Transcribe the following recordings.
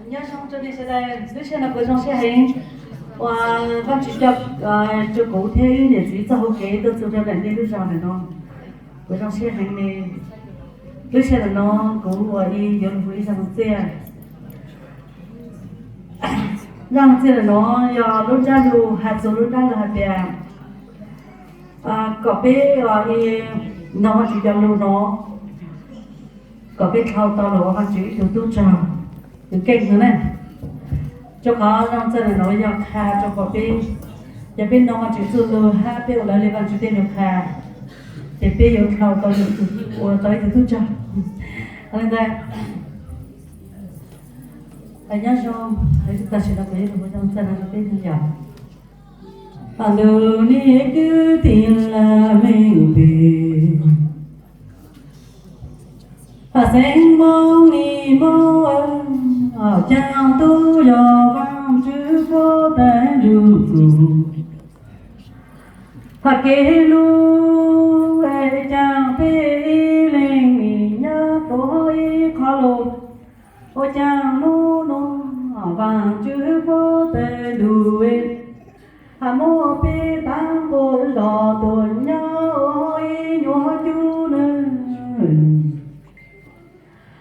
Nyob zoo rau nej sawv daws, lub sij hawm no kuv zoo siab heev uas Vajtswv coj rau kuv thiab wb niam txiv txoj hau kev tuaj txug rau ntawm nej lub zos ntawm no. Kuv zoo siab heev li. Lub sij hawm no kuv ua ib yuav lug hu ib zaj lus txiaj. Zaj lus txiaj ntawm no yog lub ntsab lus has txug lub ntsab lus hais tias kom peb ua ib, nrog Vajtswv cov lus no kom peb dhau tau los ua Vajtswv ib tug tub rog tus keej no na. Rua qhov zaj lus txiaj ntawm no yog qha rua kom peb, yog peb nrog Vajtswv txuj lug hab peb ua raws li Vajtswv tej lus qha, ces peb yuav dhau tau, ua tau ib tug tub rog. Nyob zoo, tam sim no kuv yuav lug hu zaj lus txiaj no rau peb yom. Lug niam kwv tij laj mej peg, xeev Moob Lis Moob, caag tub yog Vaajtswv puab tag nrug txug. Hab kev lug es caag peb ib leeg nyob rua ib qho lug, ua caag nub nua Vaajtswv puab tag nrug, hab muab peb taab quas zog tuaj nyob ua ib nyuas cub nawb.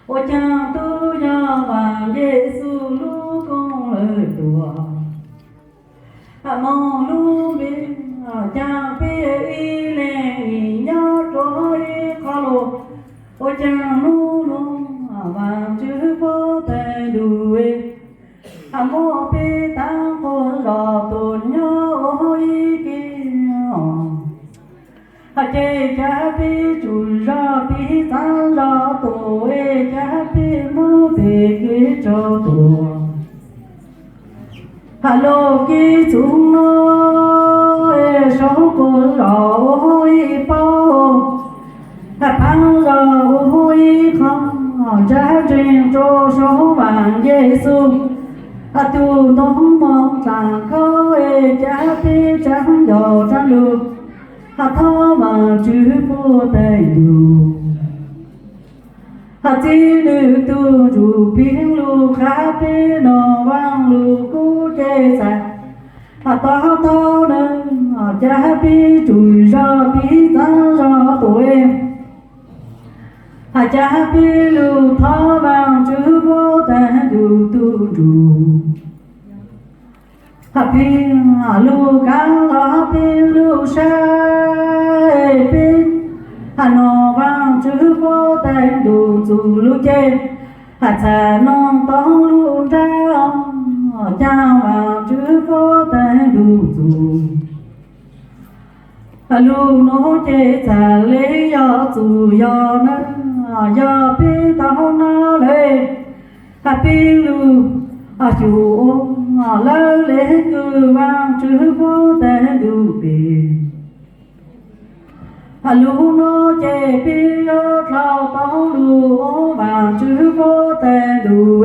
Ua caag tub yog Vaaj Yexus lub kooj lawg tuaj, hab moog lub npe, caag peb ib leeg nyob rua ib qho lug, ua caag nub nua Vaajtswv puab tag nrug, hab muab peb taab quas zog tuaj nyob ua ib ke. Hab ces caag peb tsum zog tiv txaav zog tuaj, caag peb muab peb kev raug tuaj, hab lug kev txug nua saum quas zog ua ib paug, hab taab zog ua ib qho, ntsab ntseeg rua saum Vaaj Yexus, hab tug ntoo moog dlaag khaub, caag peb tsaab yog tsaab lug, hab thov Vaajtswv puab tag nrug, hab txib nwg tug ntsuj plig lug qha peb noog Vaaj lug kub ces txhaj, hab to taub nua, caag peb tsum zog tiv txaav zog tuaj, hab caag peb lug thov Vaajtswv puab tag nrug tug ntsuj, hab peb lug kaav los peb lug sab, peb hab noog Vaajtswv puab tag nrug txug lub cev, hab txhaj noog tau lub nraag, caag Vaajtswv puab tag nrug txug. Lug nuav ces txhaj le yog txug yog nua, yog peb tau nua le, hab peb lug xyum ua lawv le kws Vaajtswv puab tag nrug peb. Hab lug nuav ces peb yuav dlhau tau lug ua Vaajtswv puab tag nrug,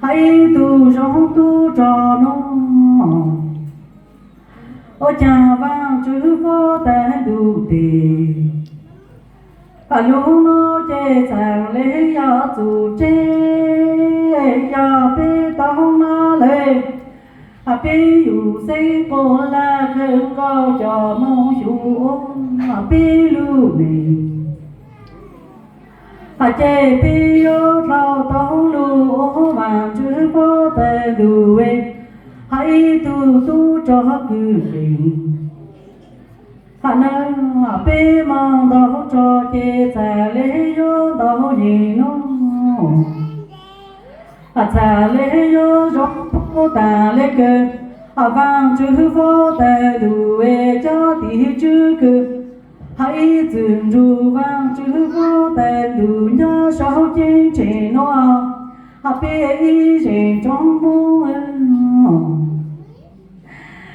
hab ib tug zoo tub rog nua, ua caag Vaajtswv puab tag nrug peb. Hab lug nuav ces txhaj le yog txug tsev, yog peb tau nua le, hab peb yug xeeb quas laj kawg nkaus coj moog xyum ua peb lub neej. Hab ces peb yuav dlhau tau lug ua Vaajtswv puab tag nrug, hab ib tug tub rog kws peb. Hab nua peb moog ntau rog ces txhaj le yuav ntau yeej nua, hab txhaj le yuav zoo puab tag le kws, hab Vaajtswv puab tag nrug cov tim tswv kws, hab ib txwm nrug Vaajtswv puab tag nrug nyob saum ceeb tsheej nua, hab peb ib zeej tsoom Moob.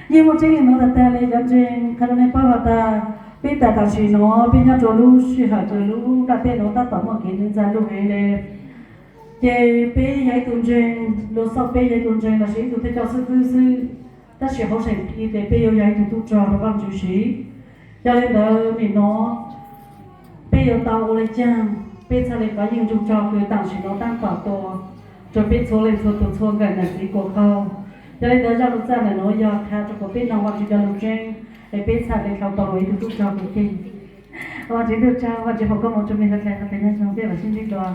Yeej muaj tseeb le nuav tag tag le cov ntseeg, qha rua nej paub has tas peb tas tam sim nuav peb nyob rua lub sij hawm kws lub nplaj teb nuav tab tom muaj kev ntxhov ntxha lug heev le. Ces peb yog ib tug ntseeg, lug xauj peb yog ib tug ntseeg lossis ib tug thawj coj xib fwb xwb, tab sis hauv saib pib ces peb yuav yog ib tug tub rog rua Vaajtswv siv. Yog le ntawd nim nuav peb yuav tau ua le caag peb txhaj le kov yeej nrug rog kws tam sim nuav tab tom tua, rau peb txhua leej txhua tus txhua nkawm nam txiv kuam qaug. Yog li ntawd zaj lus txaj ntawm nuav yog qha rau kuas peb noog Vaajtswv cov lus tseeb, es peb txhaj le tau tau luag ib tug tub rog kawg kiag. Vaajtswv tub rog, Vaajtswv foom koob moov rua mej hlo dlha qhov tag nyob zoo thiab vam sib ntsib dlua.